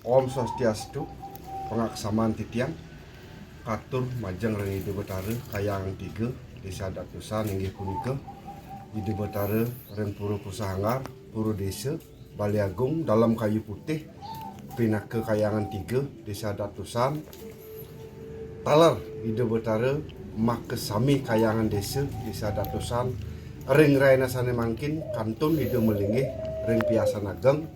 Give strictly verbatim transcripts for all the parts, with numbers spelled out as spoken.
Om Swastiastu, pangaksaman titiang katur majeng ring Ida Betara Kahyangan Tiga, Desa Adat Tusan, inggih punika Ida Betara ring Pura Pusanggar, Pura Desa, Balai Agung, Dalem Kayu Putih, pinaka Kahyangan Tiga, Desa Adat Tusan. Taler Ida Betara makasami Kahyangan Desa, Desa Adat Tusan, ring rahina sane mangkin kantun Ida malinggih ring piasan ageng,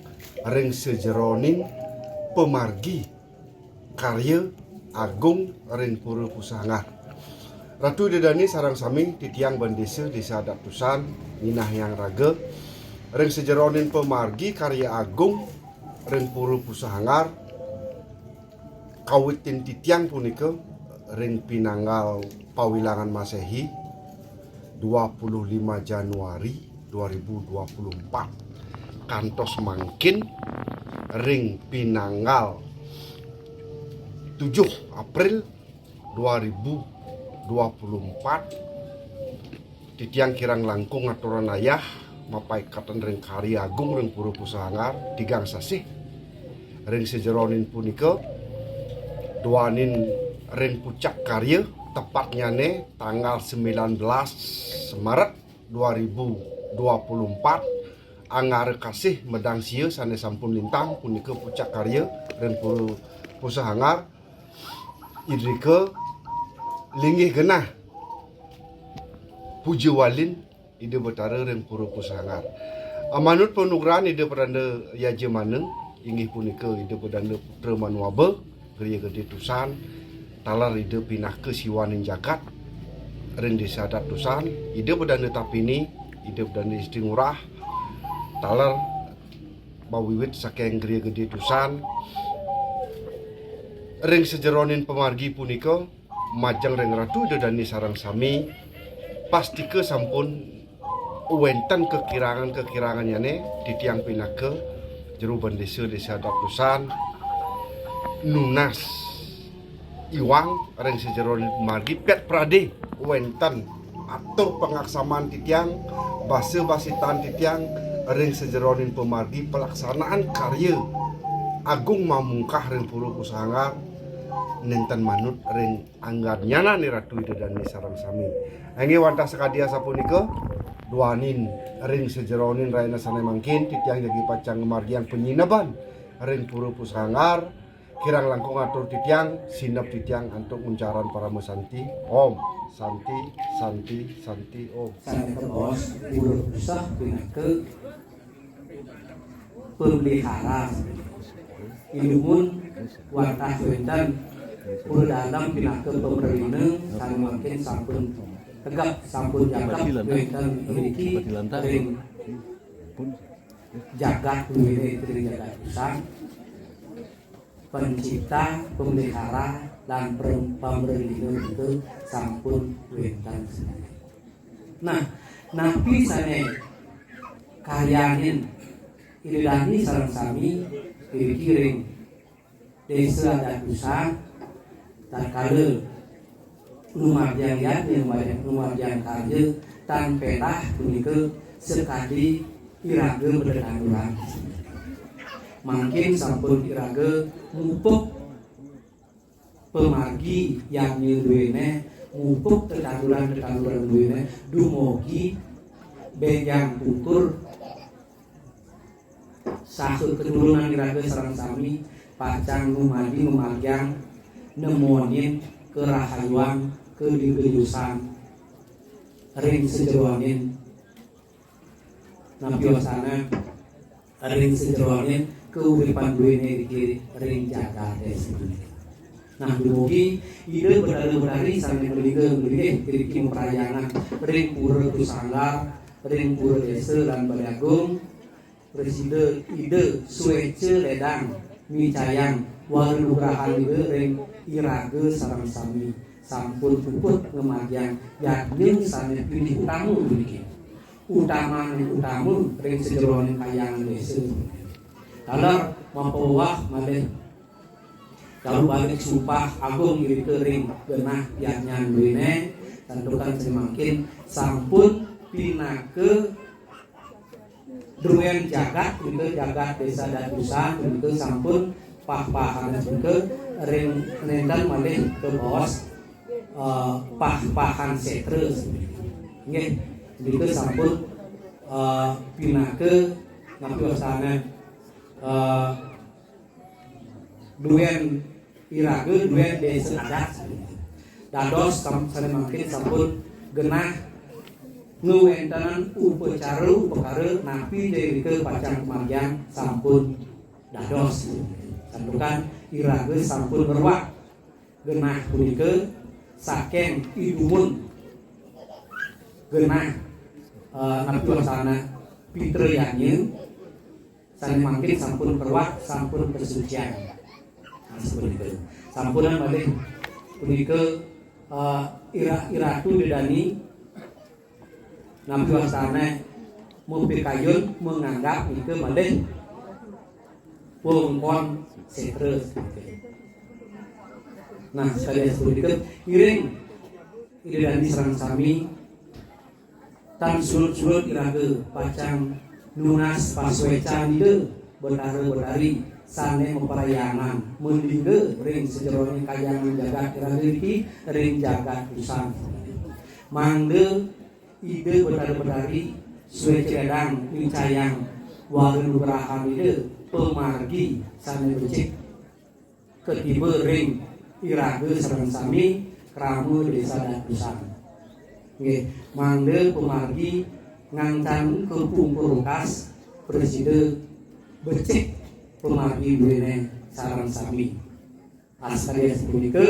ring sajeroning pamargi karya agung ring Pura Pusanggar. Ratu Ida Dane sareng sami, titiang Bendesa Desa Adat Tusan nyinahang raga ring sajeroning pamargi karya agung ring Pura Pusanggar, kawitin titiang punika ring pinanggal pawilangan Masehi, dua puluh lima Januari dua ribu dua puluh empat, kantos mangkin ring pinanggal tujuh April dua ribu dua puluh empat, titiang kirang langkung ngaturang ayah mapaikatan ring karya agung ring Pura Pusanggar tigang sasih. Ring sajeroning punika, duaning ring pucak karya, tepatnyane tanggal sembilan belas Maret dua ribu dua puluh empat, Anggara Kasih Medang Sia sane sampun lintang, punika pucak karya ring Pura Pusanggar. Irika linggih genah puja walin Ida Betara ring Pura Pusanggar. Amanut panugrahan Ida Pedanda Yajamana, inggih punika Ida Pedanda Putra Manuaba, Griya Gede Tusan, taler Ida pinaka siwaning jagat ring Desa Adat Tusan, Ida Pedanda Tapini, Ida Pedanda Istri Ngurah, taler mawiwit saking Griya Gede Tusan. Ring sajeroning pamargi punika, majeng ring Ratu Ida Dane sareng sami, pastika sampun wenten kakirangan-kakirangannyane, titiang pinaka Jero Bendesa Desa Adat Tusan nunas iwang ring sajeroning pamargi, pet prade wenten atur pangaksaman titiang, basa-basitan titiang ring sajeroning pamargi, pelaksanaan karya agung mamungkah ring Pura Pusanggar nenten manut ring anggadnyane Ratu Ida Dane sareng sami. Inggih wantah sakadi asapunika, duaning ring sajeroning rahina sane mangkin, titiang jagi pacang ngamargiang panyineban ring Pura Pusanggar, kirang langkung atur titiang, sineb titiang antuk nguncarang parama santi. Om Santi, Santi, Santi, Om. Sane kabaos Pura Puseh pinaka pamelihara. Inumun wantah wenten Pura Dalem pinaka pamrena, sane mangkin sampun tegep, sampun jagep wenten iriki ring jagat duene, ring jagat Tusan. Pencipta, pemelihara, lan pem-, pamrena punika sampun wenten. Nah, napi sane karyanin Ida Dane sareng sami iriki ring Desa Adat Tusan, tatkala lumargiang yadnya, lumargiang karya tan petah punika sakadi iraga matetanduran. Mangkin sampun iraga mupuk pamargi yadnya duene, mupuk tetanduran-tetanduran duene, dumugi benjang pungkur saha keturunan iraga sareng sami pacang numadi mamargiang nemonin karahayuan, kadirgayusan ring sajeroning napi wastane ring sajeroning kauripan duene iriki ring jagate sapuniki. Nah, dumugi Ida Betara Betari sane malingga-linggih iriki maprayangan ring Pura Pusanggar, ring Pura Desa lan Balai Agung, prasida Ida sueca ledang micayang wara nugrahan Ida ring iraga sareng sami sampun puput ngamargiang yadnya sane pinih utama puniki. Utamaning utama ring sajeroning Kahyangan Desa. Taler mapaweah malih dalu balik sumpah agung irika ring genah yadnyan duene, santukan sane mangkin sampun pinaka druen jagat, punika jagat Desa Adat Tusan, punika sampun pah-pahan punika ring nenten malih kabaos, eh, pah-pahan setra. Nggih, punika sampun, eh, pinaka napi wastané, eh, duen iraga, duen desa adat. Dados sam-, sané mangkin sampun genah ngwéntenan upacara upakara napi ja irika pacang kamargiang sampun dados. Santukan iraga sampun ngruat genah punika saking idumun genah, eh, napi wastané pitra yadnya sané mangkin sampun ngruat, sampun kasucian. Nah, sapunika. Sampunang malih punika, eh, ira-, iratu Ida Dani napi wastané mapikayun manganggap nika malih wewengkon setra. Nah, sakadi asapunika, iring Ida Dani sareng sami tan surut-surut iraga pacang nunas pasuécan Ida Betara Betari sané maparhyangan malingga ring sajeroning kahyangan jagat iraga iki ring jagat Busan. Mangda Ida Betara Betari suécan ledang micayang wara nugrahan Ida pamargi sané becik katiba ring iraga sareng sami krama Desa Adat Busan. Nggih, mangda pamargi ngangtan kapungkur wekas prasida becik pamargi duéné sareng sami. Sakadi asapunika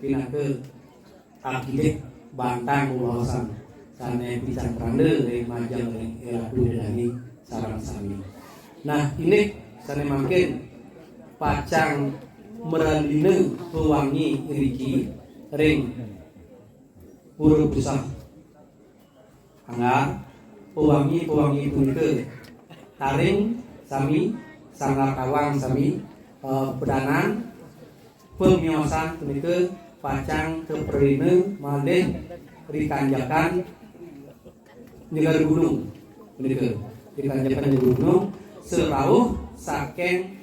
pinaka akidik bantang wewaosan sané picang pranda ring majeng ring Iratu Ida Dani sareng sami. Nah, indik sané mangkin pacang mrandina pawangi iriki ring Pura Pusah Anggar, pawangi-pawangi punika taring sami, sanggar tawang sami, eh, pedanan, pamiosan punika pacang kaprena malih rikanjekan Negara Gunung punika. Rikanjekan Negara Gunung, sarauh saking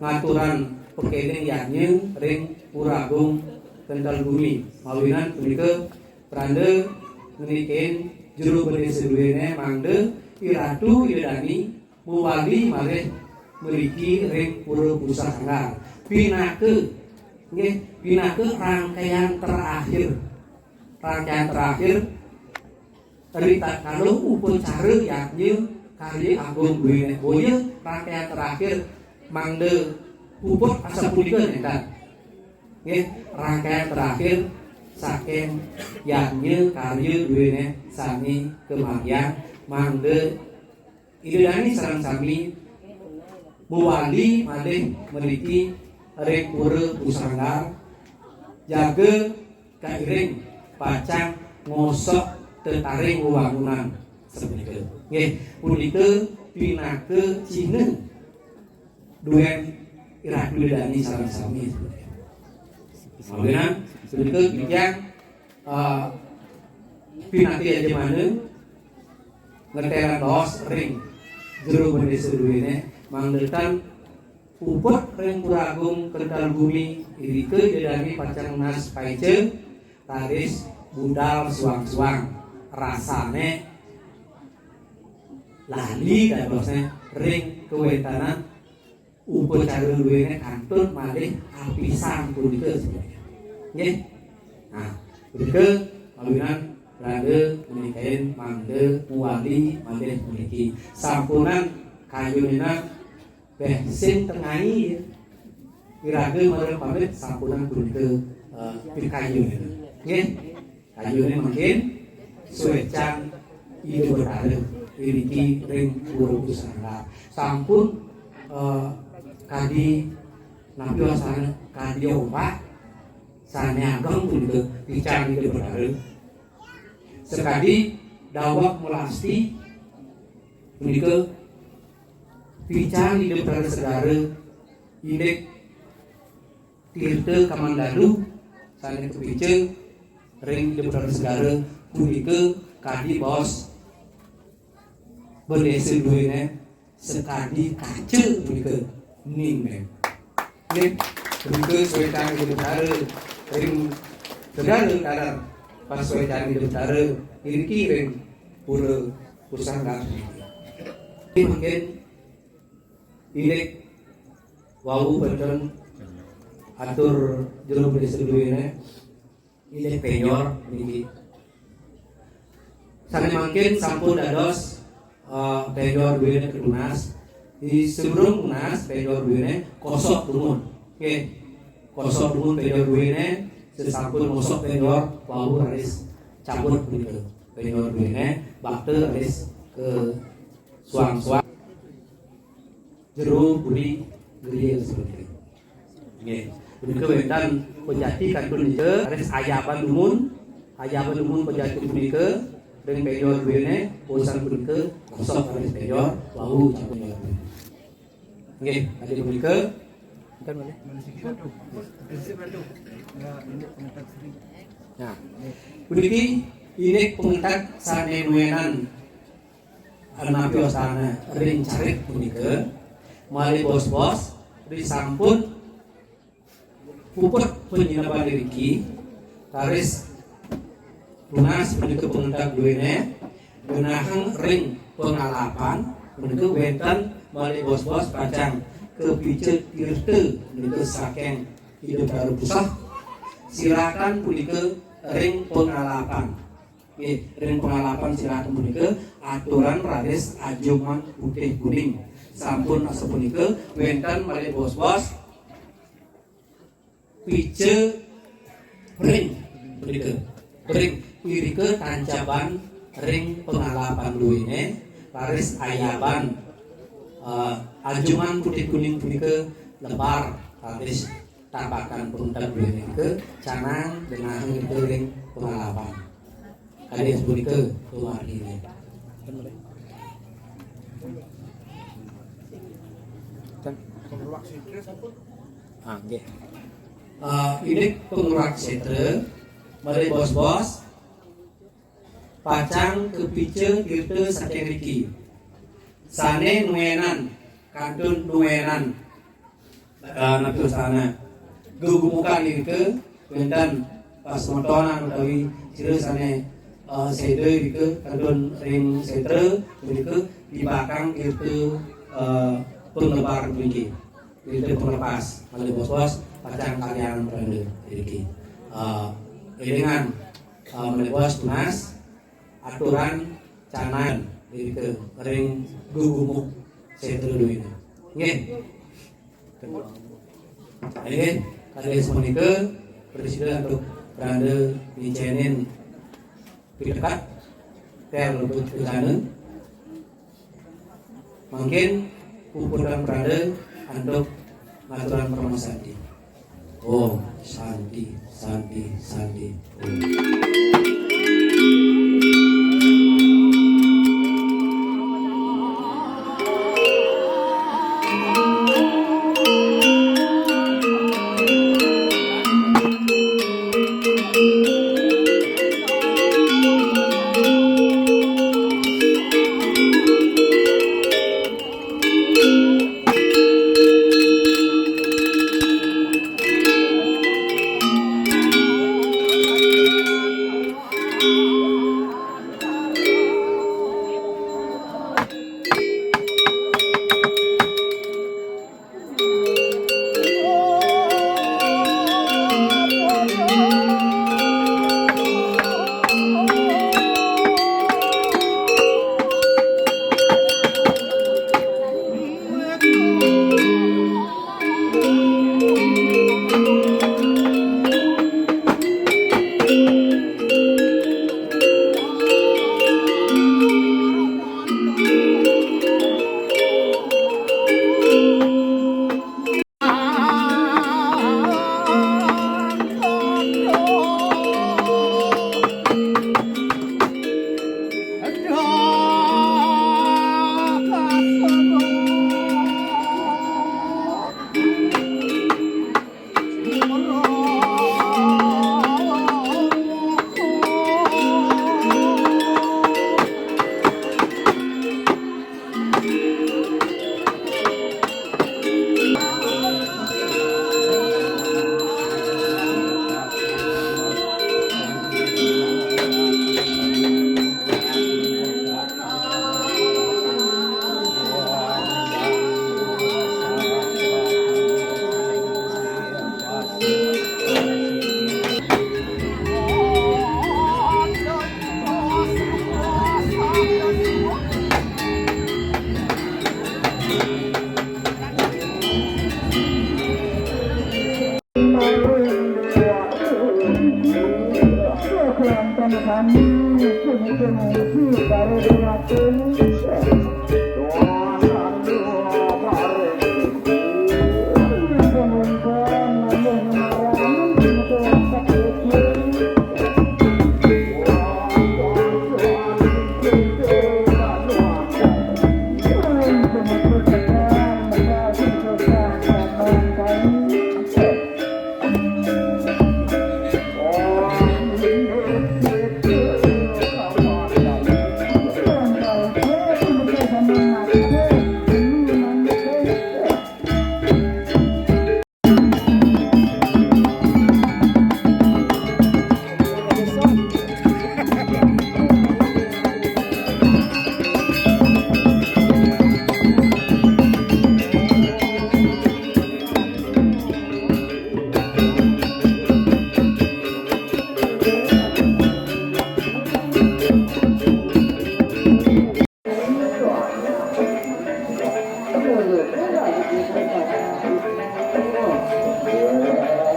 ngaturang pakéling yadnya ring Pura Agung Kental Bumi. Mawinan punika pranda ngeninin jero bendésa duéné mangda Iratu Ida Dani mawali malih mriki ring Pura Pusah Anggar. Pinaka, nggih, pinaka rangkaian terakhir. Rangkaian terakhir ritatkala upacara yadnya karya agung duéné. Boya rangkaian terakhir mangda puput asapunika nénten. Nggih, rangkaian terakhir saking yadnya karya duéné sané kamargiang mangda Ida Dani sareng sami mawali malih mriki ring Pura Pusah Anggar, jaga kairing pacang ngosok tetaring wewangunan sapunika. Nggih, punika pinaka cihna duén Iratu Ida Dani sareng sami. Mawinan punika titiang, eh, pinaka yajamana ngetén baos ring jero bendésa duéné mangda tan puput ring Pura Agung Kental Bumi irika Ida Dani pacang nunas paica raris budal suang-suang rasané lali dadosné ring kawéntenan upacara duéné kantun malih apisan punika. Nggih. Nah, punika mawinan pranda menika mangda mawali malih puniki. Sampunang kayunina béh sing tengai. Iraga mara pamit sampunang punika, eh, pikayun. Nggih. Kayuné mangkin suécan Ida Betara iriki ring Pura Pusaka. Sampun, eh, kadi napi wastané kadi ombak sané ageng punika pican Ida Betara. Sakadi daweg melasti punika pican Ida Betara Segara indik Tirta Kamandanu sané kapica ring Ida Betara Segara punika kadi baos bendésa duéné sakadi kaca punika. Ning neng. Nggih, punika suécan Ida Betara ring segala kadar pasuécan Ida Betara iriki ring pura Pusanggar. Mangkin indik wau wénten atur jero budi seduwene. Inggih penjor niki. Sané mangkin sampun dados, eh, penjor duwene ketunas. Di sebelum tunas penjor duwene kosok dumun. Nggih. Kosok dumun penjor duwene, sesampun ngosok penjor wau raris cabut punika. Penjor duwene bakta raris ke suang-suang. Jero budi griya seperti. Nggih. Punika wénten pejati kantun nika, raris ayaban dumun, ayaban dumun pejati punika, ring penjor duwene, urusan punika, kosok raris penjor, wau campur penjor. Nggih, adi punika. Nah, puniki indik pengentek sané nuenan Napi wastane ring carik punika, malih bos-bos, risampun puput panyinepan iriki, raris tunas punika pangentek duene, genahang ring pangalapan, punika wenten malih bos-bos pacang kapica tirta punika saking Ida Betara Puseh, sirakan punika ring pangalapan. Nggih, ring pangalapan sirakan punika aturan raris ajuman putih kuning. Sampun asapunika wenten malih bos-bos pica pring punika. Pring irika tancaban ring pangalapan duene raris ayaban, eh, ajuman putih kuning punika lebar raris tapakan pengtab duene nika canang genahang ring pangalapan. Kadi punika dumargine. Ah, nggih. Eh, indik pangruak setra, malih bos-bos, pacang kapica tirta saking riki. Sane nuenan, kantun nuenan, eh, napi wastane, gegumukan irika, wenten pasemetonan utawi sira sane, eh, seda irika, kantun ring setra irika, dipakang tirta, eh, panglebar puniki. Tirta panglepas, malih bos-bos, pacang kalian pranda iriki. Eh, elingan, eh, malih bos tunas, aturan canang irika ring gugumuk setra duwina. Nggih. Nggih, kadi sapunika, prasida antuk pranda ngicenin pitekat, tel lebut kejana. Mangkin puputang pranda antuk ngaturan parama santi. Om Santi, Santi, Santi, Om.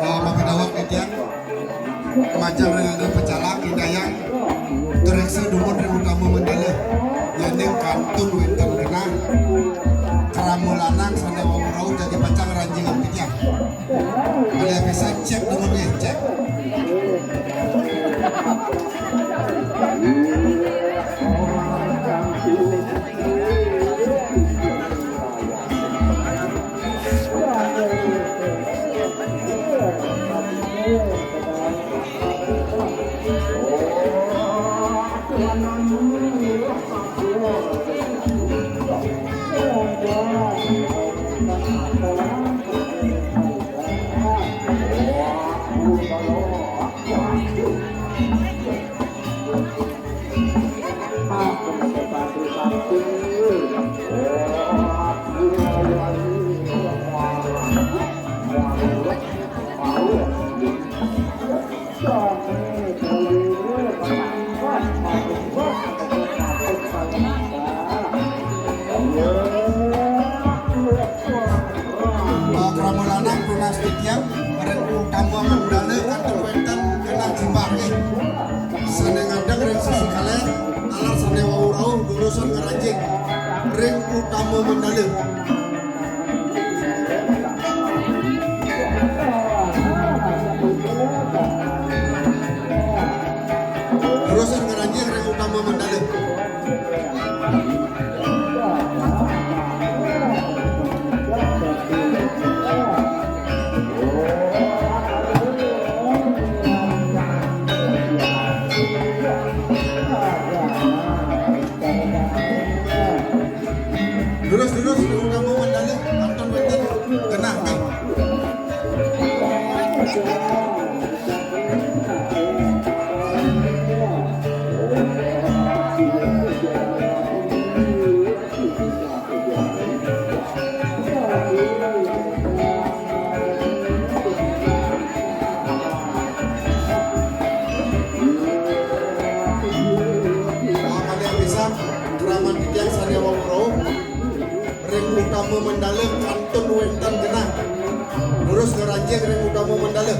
Ah, maka dawek titiang, majeng ring angga pacalak, Ida Hyang, ngreksa dumun ring utama mandala. Yéning kantun wénten genah, krama lanang sané wau rauh dadi pacang ngranjingang titiang. Malih pisan cék dumun nggih, cék. Krama lanang tunas titiang, ring utama mandala kantun wénten genah jimbah nggih. Sané ngadeg ring sisi kalér, taler sané wau rauh durusang ngranjing ring utama mandala. Durusang ngranjing ring utama mandala. Durus, durus, ring utama mandala, kantun wénten genah, nggih. Malih pisan, kraman titiang sané wau rauh, ring utama mandala kantun wénten genah. Durus ngranjing ring utama mandala.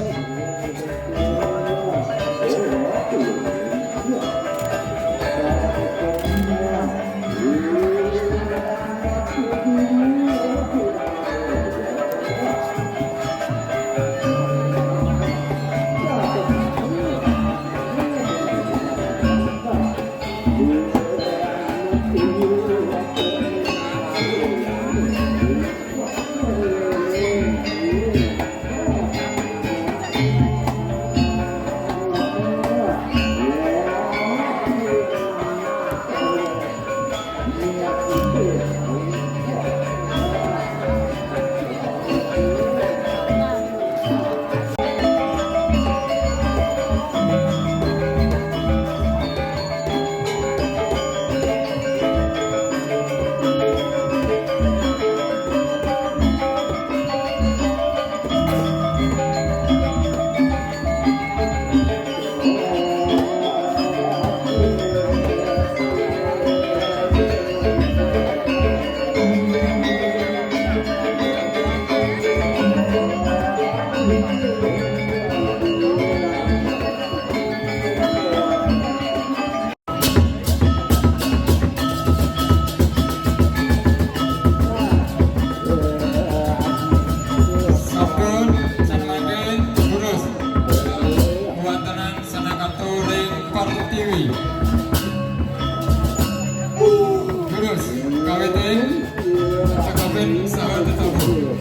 Terus, kawitin, cekapin saha tetabuh.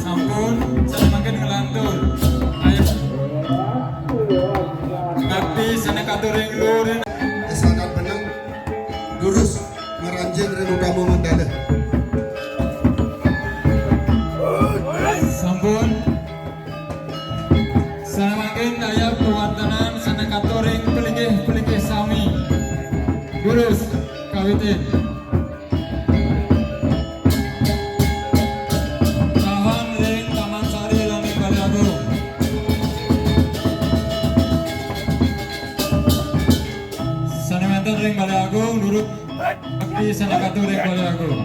Sampun, sané mangkin nglantur. Ayo. Bakti sané katur ring luhuring. Sangat beneng, durus, ngranjing ring utama mandala. Sampun. Sané mangkin ayah pawantenan sané katur ring palinggih-palinggih sami. Durus, kawitin. Tahan ring Taman Sari lan ring Balé Agung. Sané wénten ring Balé Agung, durus bakti sané katur ring Balé Agung.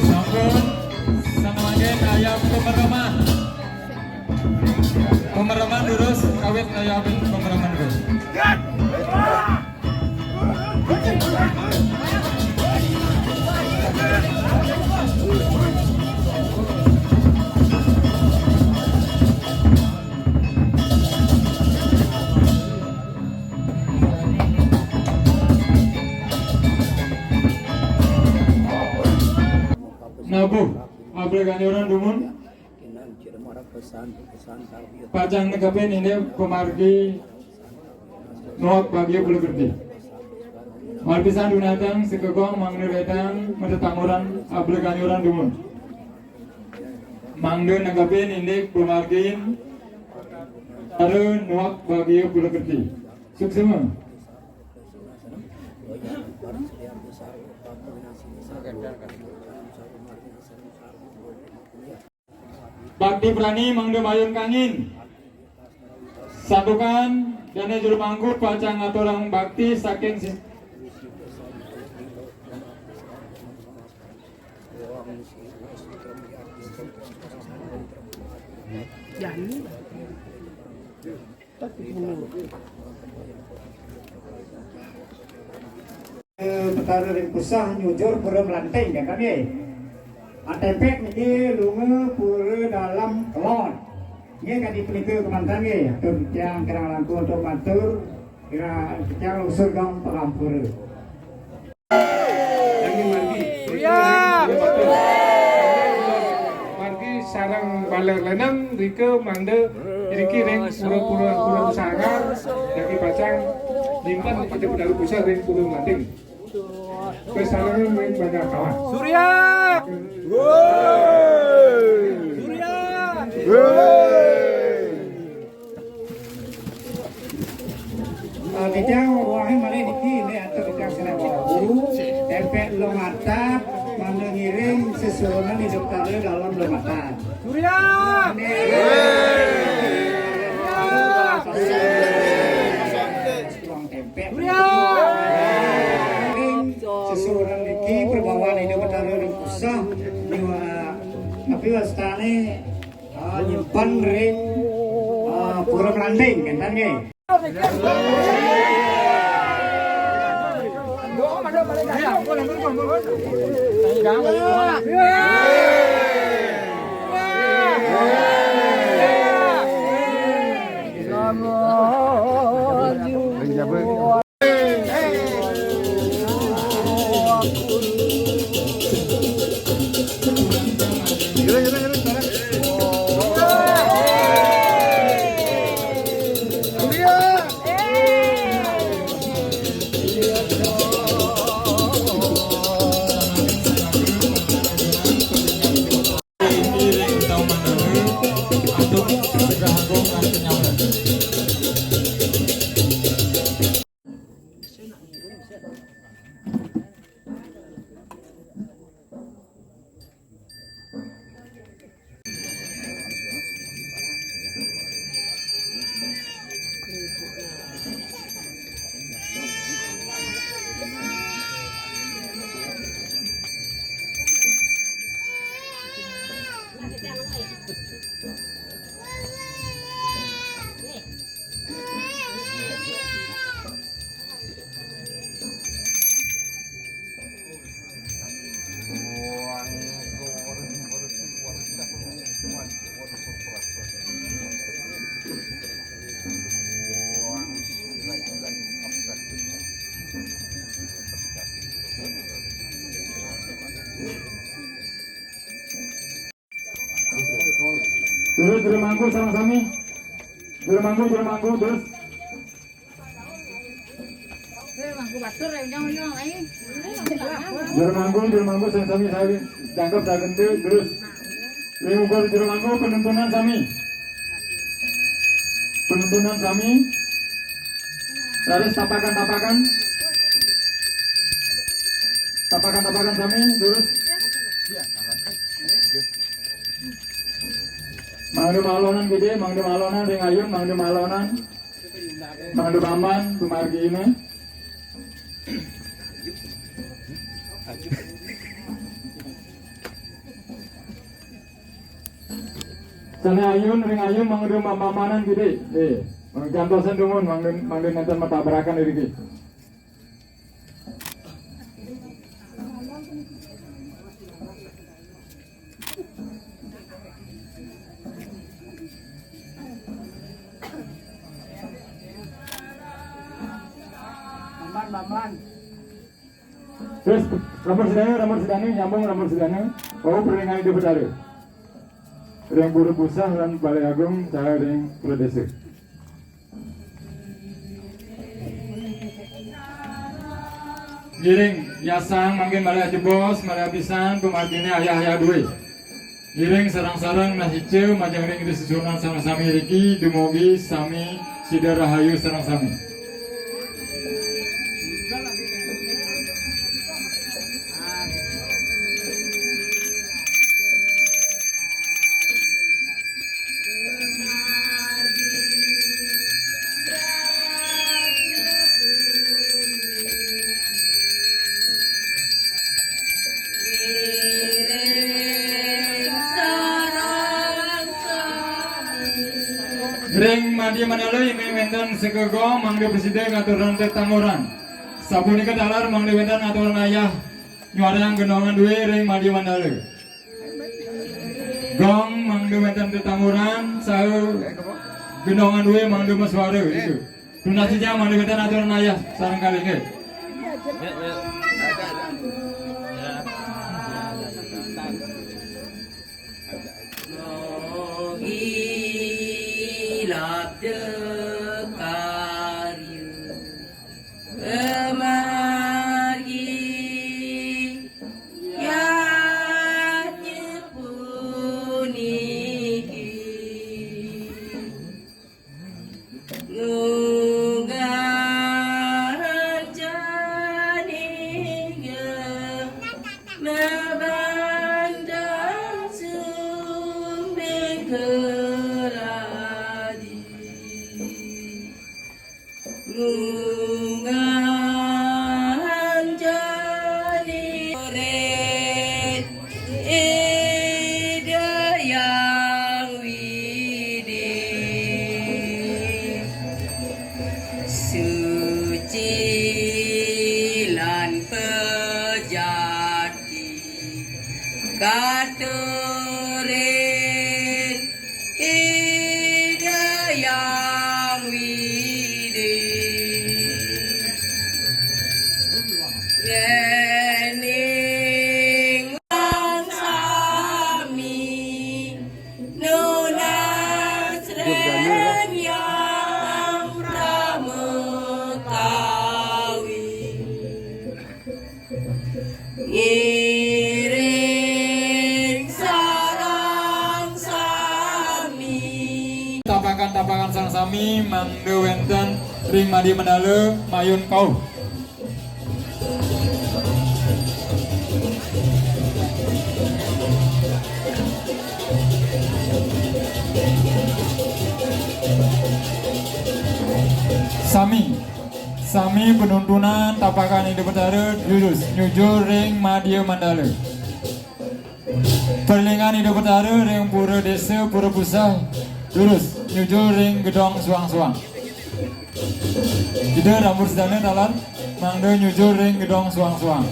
Sampun, sané mangkin ayah pamereman. Pamereman durus, kawit ayah pamereman durus. Nabuh, ableg anyoran dumun. Pacang nekepin indik pamargi nuak bagia pula kerti. Malih pisan dumateng sekegong mangda wédang matetanguran ableg anyoran dumun. Mangda nekepin indik pamargin para nuak bagia pula kerti. Suksema. Bakti prani mangda mayun kangin. Santukan dané jero mangku pacang ngaturang bakti saking sis- Eh, Betara ring Puseh nyujur Pura Melanting, kan, nggih? Atempek niki lunga Pura Dalem Kelod. Nggih, kadi punika kemanten, nggih. Atur titiang kirang langkung atur matur, kirang titiang lungsur geng pangampura. Inggih margi. Surya. Margi sareng Baler Leneng rika mangda iriki ring pura-pura, pura Puseh Anggar, jagi pacang nyimpen Ida Betara Puseh ring Pura Melanting. Pesarengan ring Banjar Tawah. Surya. Surya. Ah, titiang wawahe malih niki, indik atur titiang sinah wau. Tempek lumatar, mangda ngiring sesuunan Ida Betara Dalem lumatar. Surya! Amin. Surya! Tuang tempek. Surya! Ngiring sesuunan niki perbawan Ida Betara ring Puseh, nyuwun, tapi wastane Ah, nyimpen ring, ah, Pura Melanting, enten nggih. Terus juru mangku sareng sami. Juru mangku, juru mangku, terus. Juru mangku, juru mangku, sareng sami, sami. Jangkep, sagente, terus. Ring ukur juru mangku, penuntunan sami. Penuntunan sami. Terus tapakan-tapakan. Tapakan-tapakan sami, terus. Mangda malonan gedé, mangda malonan ring ayun, mangda malonan, mangda maman, dumargi ini. Sané ayun ring ayun mangda mamamanan gedé. Eh, mangda jantosan dumun, mangda, mangda nénten matabrakan iriki. Maman, maman. Terus, rembur sida dané, rembur sida dané, nyambung rembur sida dané. Wau pring ring Ida Betara. Ring Pura Puseh lan Balé Agung, saha ring Pura Désa. Ngiring, yasang mangkin malih ajebos, malih apisan, pamarginé ayah-ayah duwé. Ngiring sareng-sareng nah ica majeng ring ida sesuhunan sareng sami riki, dumugi sami sida rahayu sareng sami. Ring madya mandala, yén wénten saking gong mangda prasida ngaturang tetamuran. Sapunika taler mangda wénten aturan ayah nyuarayang gendongan duwé ring madya mandala. Gong mangda wénten tetamuran, saha gendongan duwé mangda masuara, gitu. Tunas titiang mangda wénten aturan ayah sareng kalih, nggih. Mogi labda karya pamargi yadnya puniki. Ngunggah jani nge mabandang sumbing keladi. Ngunggah jani rit Ida Hyang Widhi, suci lan pejati, katurin Ida Hyang Iring sareng sami. Tapakan-tapakan sareng sami mangda wénten ring madya mandala mayun kauh. Sami, sami panuntunan tapakan Ida Betara durus nyujur ring madya mandala. Palinggihan Ida Betara ring pura désa, pura puseh, durus nyujur ring gedong suang-suang. Ida Rambur Sedana taler mangda nyujur ring gedong suang-suang.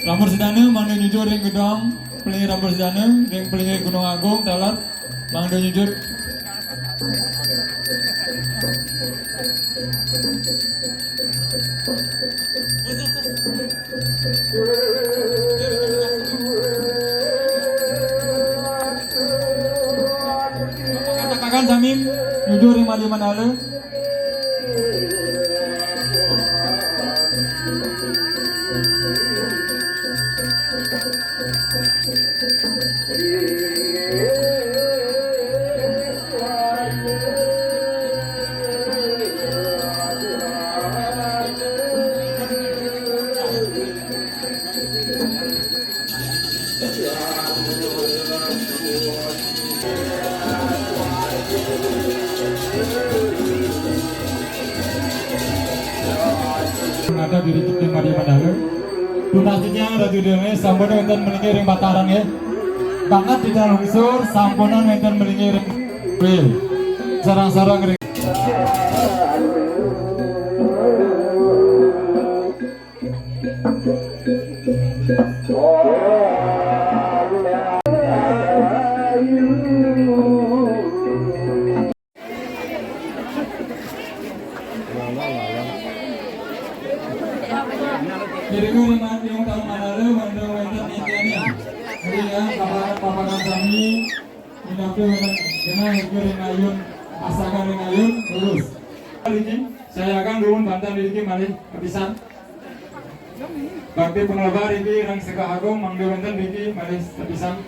Rambur Sedana mangda nyujur ring gedong, palinggi Rambur Sedana ring palinggi Gunung Agung taler mangda nyujur. Tapakan sami nyujur ring madya mandala. Ada diri kita Maria Mandala. Tunas titiang Ratu Dewi sampun wénten malinggi ring Bataran nggih. Banget titiang lungsur sampunang wénten malinggi ring. Sareng-sareng ring. Jadi, ku ring mati yang tahu mana lu, mana wénten nitene. Jadi ya, paparan-paparan sami, minangka wénten genah iku ring ayun, asakan ring ayun, terus. Niki, saya akan dulu banten niki malih kapisan. Bakti panglebar niki ring Segah Agung mangda wénten niki malih kapisan.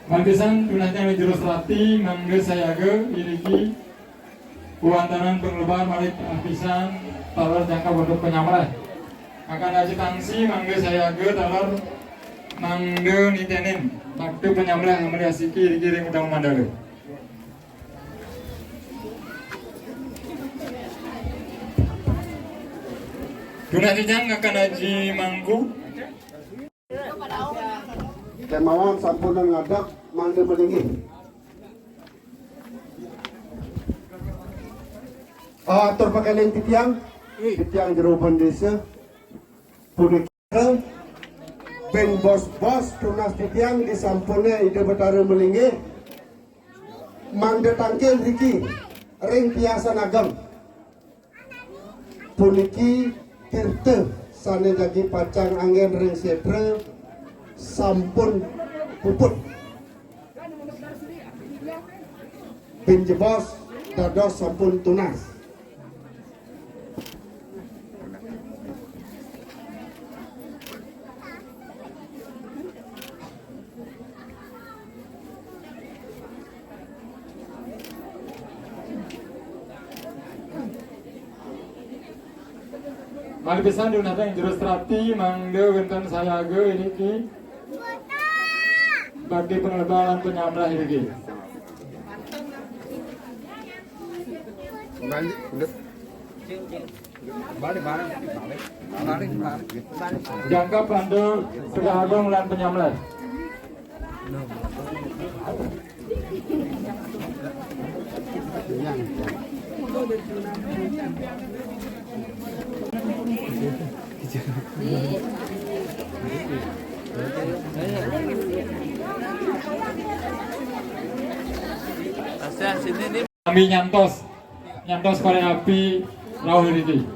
Malih pisan tunasnya Jero Serati mangda sayaga iriki. Kuantanan panglebar malih pisan taler jangkep untuk panyamreh. Akan aji tangsi mangga sayaga taler mangda nitenin bakti panyamreh amalih asiki iriki ring udang mandala. Tunas titiang akan aji mangku. Kemawon sampunang ngadeg mangda malinggih. Ah, atur pakéling titiang, titiang jero désa. Punika bén bos-bos tunas titiang disampuné Ida Betara malinggih. Mangda tangkil riki ring tiasan ageng. Puniki tirta sané jagi pacang anggén ring sétra sampun puput. Bén jebos dados sampun tunas. Malih pisan diunatang Jero Serati mangda wénten sayaga iriki. Bakti panglebar lan panyamreh iriki. Balik, udah. Balik, balik, balik. Balik, balik. Jangkep antuk Segah Agung lan panyamreh. Sami nyantos, nyantos korek api rauh niki.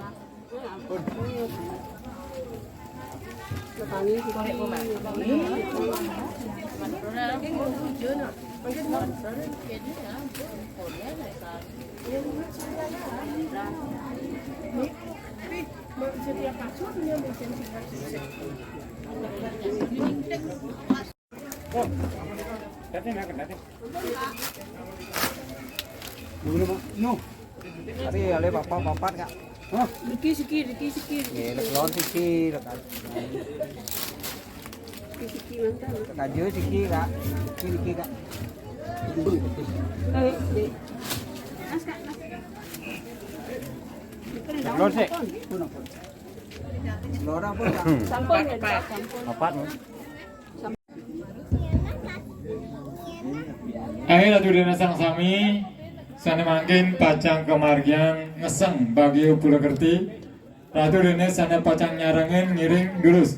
Dulu, Mak. No. Tadi ada papat, papat, Kak. Hah? Diki siki, diki siki. Ya, lek lon siki, lek. Diki siki mantap. Lek aja siki, Kak. Siki, siki, Kak. Eh, eh. Mas, Kak, Mas. Lek lon sik. Lora apa, Kak? Sampun, ya, Kak, sampun. Papat, Mas. Ayo, Ratu Dene sareng sami, sane mangkin pacang kamargiang ngeseng Bagio Pulakerti. Ratu Dene sane pacang nyarengin ngiring durus.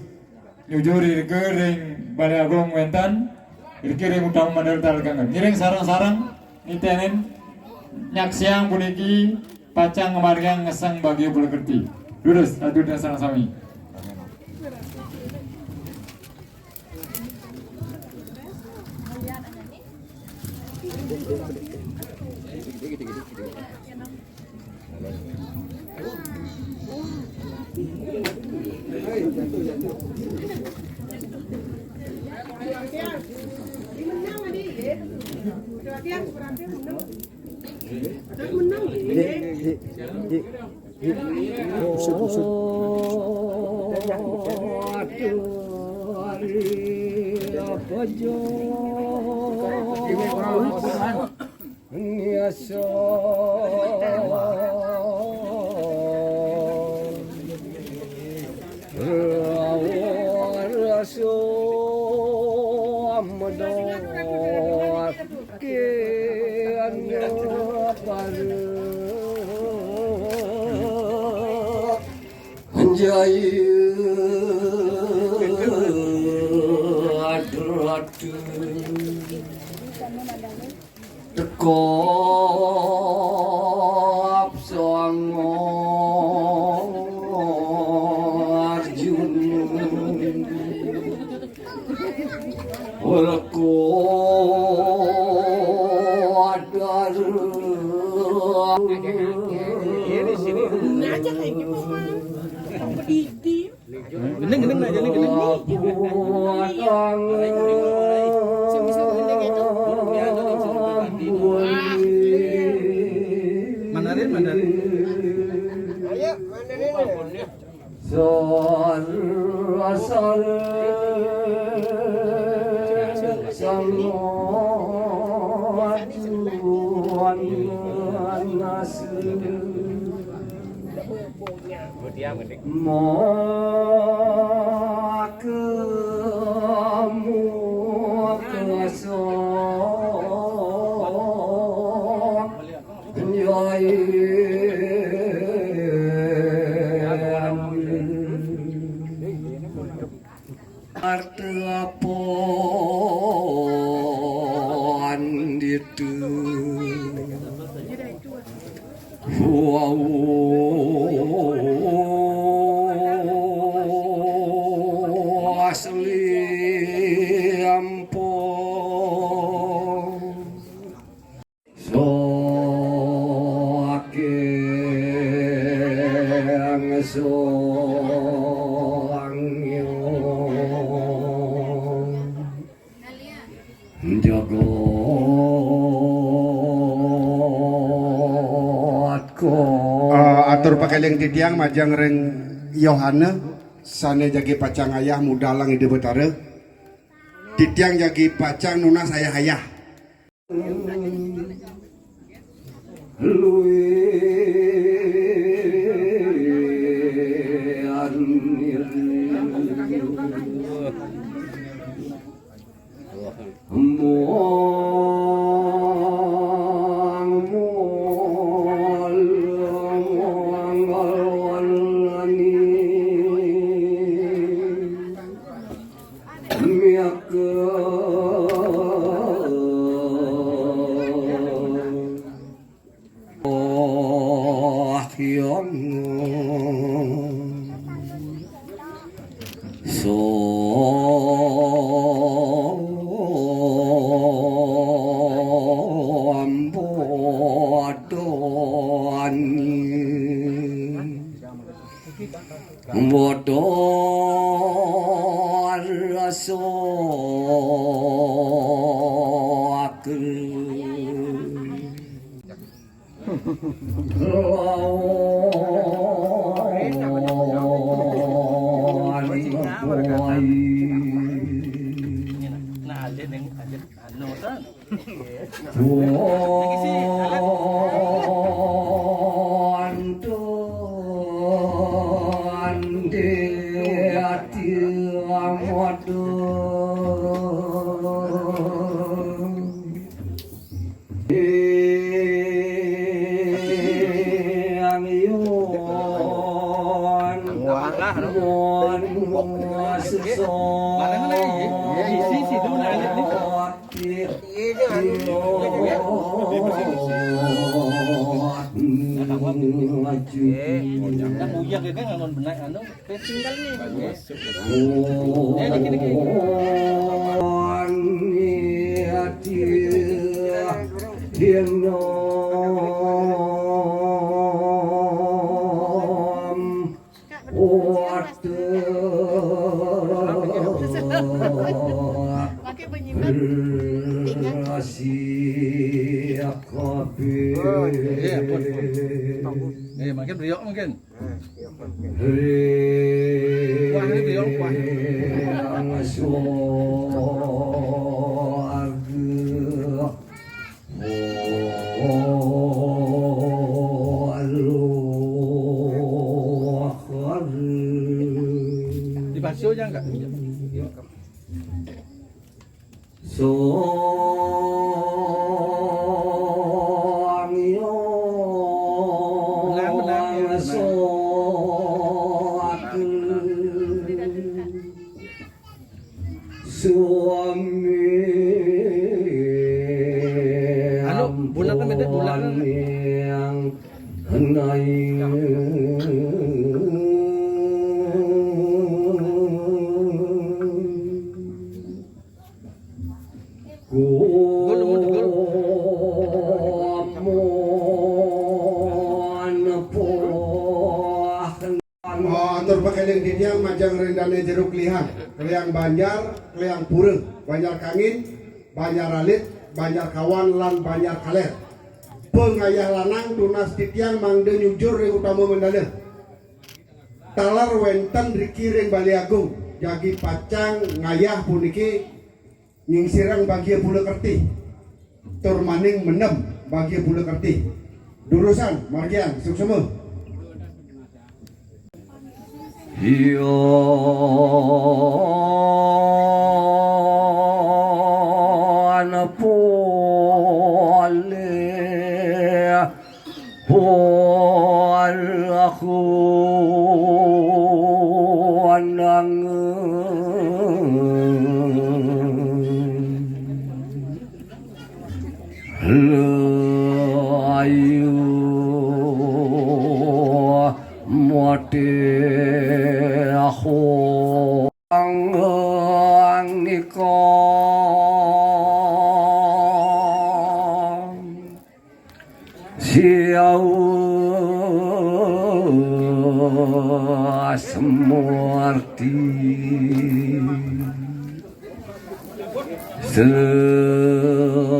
Nyujur irika ring Balai Agung wenten, iriki ring utama mandala talekangan. Ngiring sareng-sareng nitenin nyaksiang puniki pacang ngamargiang ngeseng Bagio Pulakerti. Durus, Ratu Dene sareng sami. Usut, usut. Anjay, aduh, aduh. Tekop Sanga Arjuna. Ora kuat darah. Ini sini. Kompetisi. Gendeng, gendeng, gendeng, gendeng. Mandarin, Mandarin. Ayo, Mandarin. Sor, sor, sang, tuan, nasir. Maka, maka, sang, nyai. Arta apa anditu? Wow. Asli ampo. Saking sangyo jagat ko. Eh, atur pakeling titiang majeng ring Yohane sane jagi pacang ayah mudalang Ida Betara. Titiang jagi pacang nunas ayah-ayah. Bodoni. Bodor soak. Nah, ada yang ada anu kan. Bareng lagi. Ya, isi sih dulu, nah, ini. Kan uyang ya, kan, nganggon benak, anu. Tinggal nih. Ya, dikit, dikit. Waduh. Pakai penyimak. Tinggal. Iya, ampun, ampun. Eh, makin beliau mungkin. Wah, ini beliau, wah. Dibasuh aja enggak? Benang, benang, ya, benang. Suami. Anu, bulatnya beda, bulatnya. Yang henai. Gol, gol. Atur pakeling titiang majeng ring dane jero kliang. Kliang Banjar, kliang pura, Banjar Kangin, Banjar Alit, Banjar Kawan, lan Banjar Kaler. Pangayah lanang tunas titiang mangda nyujur ring utama mandala. Taler wenten riki ring Balé Agung, jagi pacang ngayah puniki nyingsirang bagia pula kerti, tur maning mendem bagia pula kerti. Durusang, margiang, suksema. Yan polih Siau Semarti. Selat.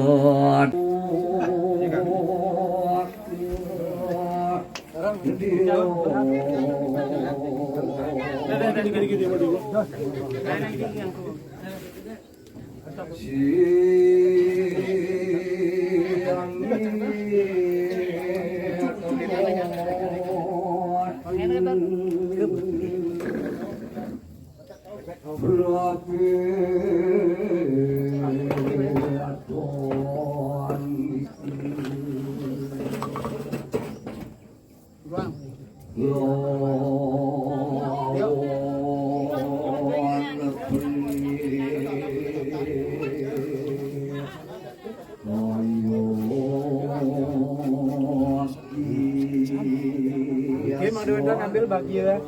Oke, Mang Dewa ngambil bagian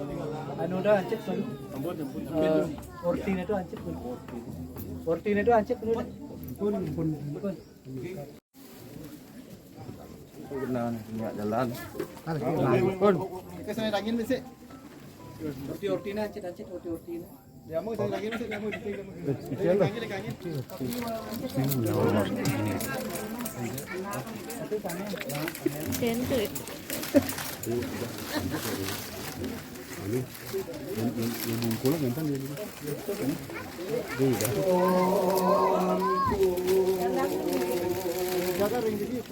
anu dah hancit tuh. Ampun, ampun, ampun. Eh, ortin itu hancit tuh. Ortin itu hancit tuh. Pun, pun, pun. Pun. Kena minyak jalan. Pun. Kita sana angin mesti. Roti-roti na, cit-cit roti-roti na. Dia mau saya lagi mesti dia mau di sini. Yang, yang, yang bungkul kan dia. Jaga ring di sini.